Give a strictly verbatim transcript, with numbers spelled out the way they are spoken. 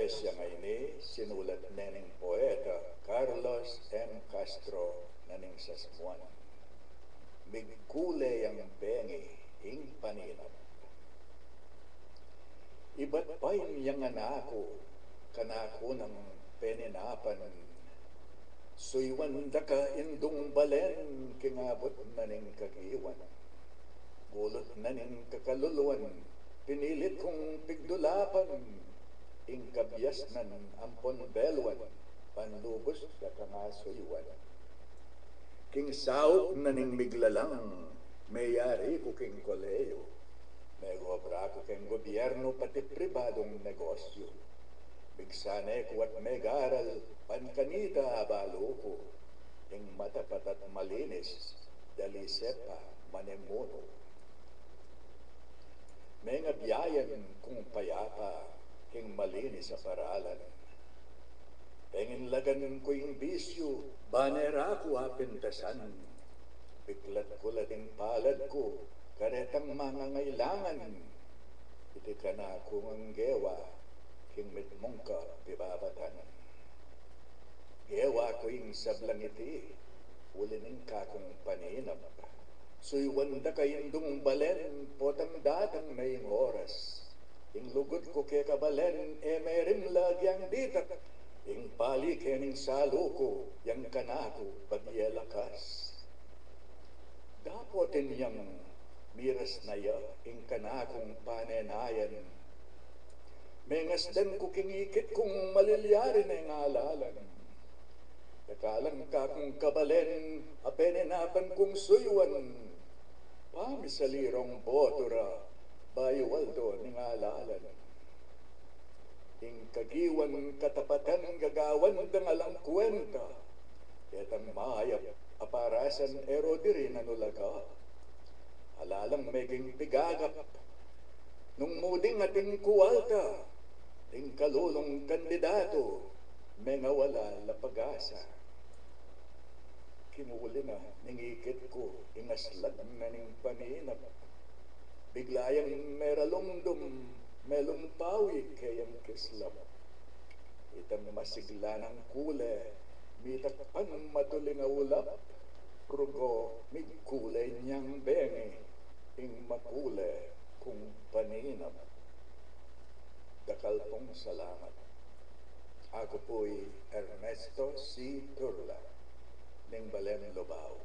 Poesia ngeni, sinulat ne ning poeta Carlos M. Castro na ning Sasmuan. Migkule yang bengi ing paninap. Ibat pa ing yang anak ku, kanaku nang peninapan. Suyuan da ka indung balen, king abut na ning kagiwan. Gulut na ning kakaluluan, pinilit kung pigdulapan. Ing kabiasnan ampon beluan, panlubus da kang asuyuan. King saup na ning miglalang, meyari ku king kolehiyu. Megobra ku king gobyernu pati pribadung negosyu. Migsane ku at megaral, pankanita abalu ku. Ing matapat at malinis, dalise pa manimunu. Mengabiayan kung payapa king malinis a paralan. Penginlagan ku ing bisyu, bane ra ku apintasan. Biklat ku la ding palad ku, karetang mangangailangan. Iti kanaku ngang gewa, king mitmung kapibabatan. Gewa ku ing sablang iti, uli ning kakung paninap. Suyuan da ka indung balen, potang datang na ing oras. Ing lugud ku keka balen, e merimla agyang ditak. Ing pali ke ning salu ku, yang kanaku babie lakas. Dapotin yang miras na ya ing kanakung panenayan. Mengasdan ku king ikit kung malilyari neng alalan. Dakalang kakung kabalen, apeninapan kung suyuan. Pamisali rong botura, bayu aldo ning alalan. Ing kagiwan katapatan gagawan dang alang kuwenta. Detang mayap a parasan e ro diri nanulaga. Alalang meging pigagap. Nung muding ating kuwalta, ding kalulung kandidatu, mengawala la pag-asa. Kimuli na ning ikit ku, ing aslag na ning paninap. Bigla yang meralumdum, melumpawi keyang kislap. Itang masigla nang kule, mitakpan matuling a ulap. Rugo, migkule nyang bengi, ing makule kung paninap. Dakal pung salamat. Aku pu i Ernesto C. Turla, ning Balen Lubao.